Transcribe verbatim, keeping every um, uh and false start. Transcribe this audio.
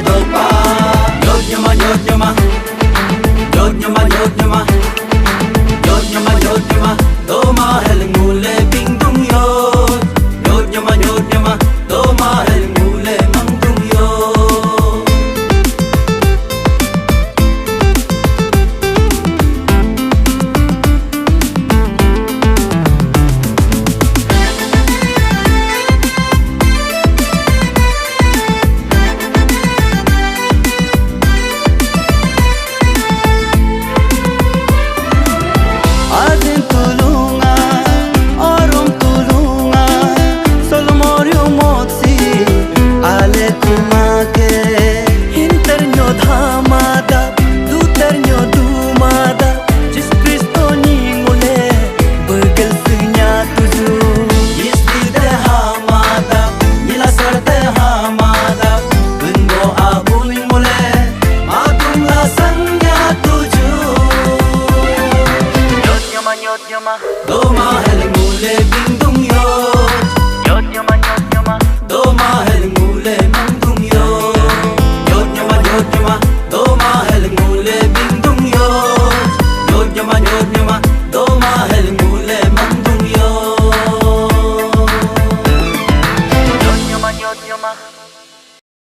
Dopa, nyot nyoma, nyot nyoma. Nyot nyoma, nyot nyoma. Nyot nyoma, nyot nyoma. Doma heleng mule bingdung yo. Nyot nyoma, nyot nyoma. Doma heleng mule mangdung yo. Adin tulunga, orum tulunga, solomoriu motsi, ale kumake. Hinter nyo dhamada, duter nyo dumada, Jis Kristo ni ngule, begel senya tuju. Jis di de hamada, nila sar de hamada, bengo abu ni ngule, madum la senya tuju. Nyot nyoma, nyot nyoma. Doma heleng mule bing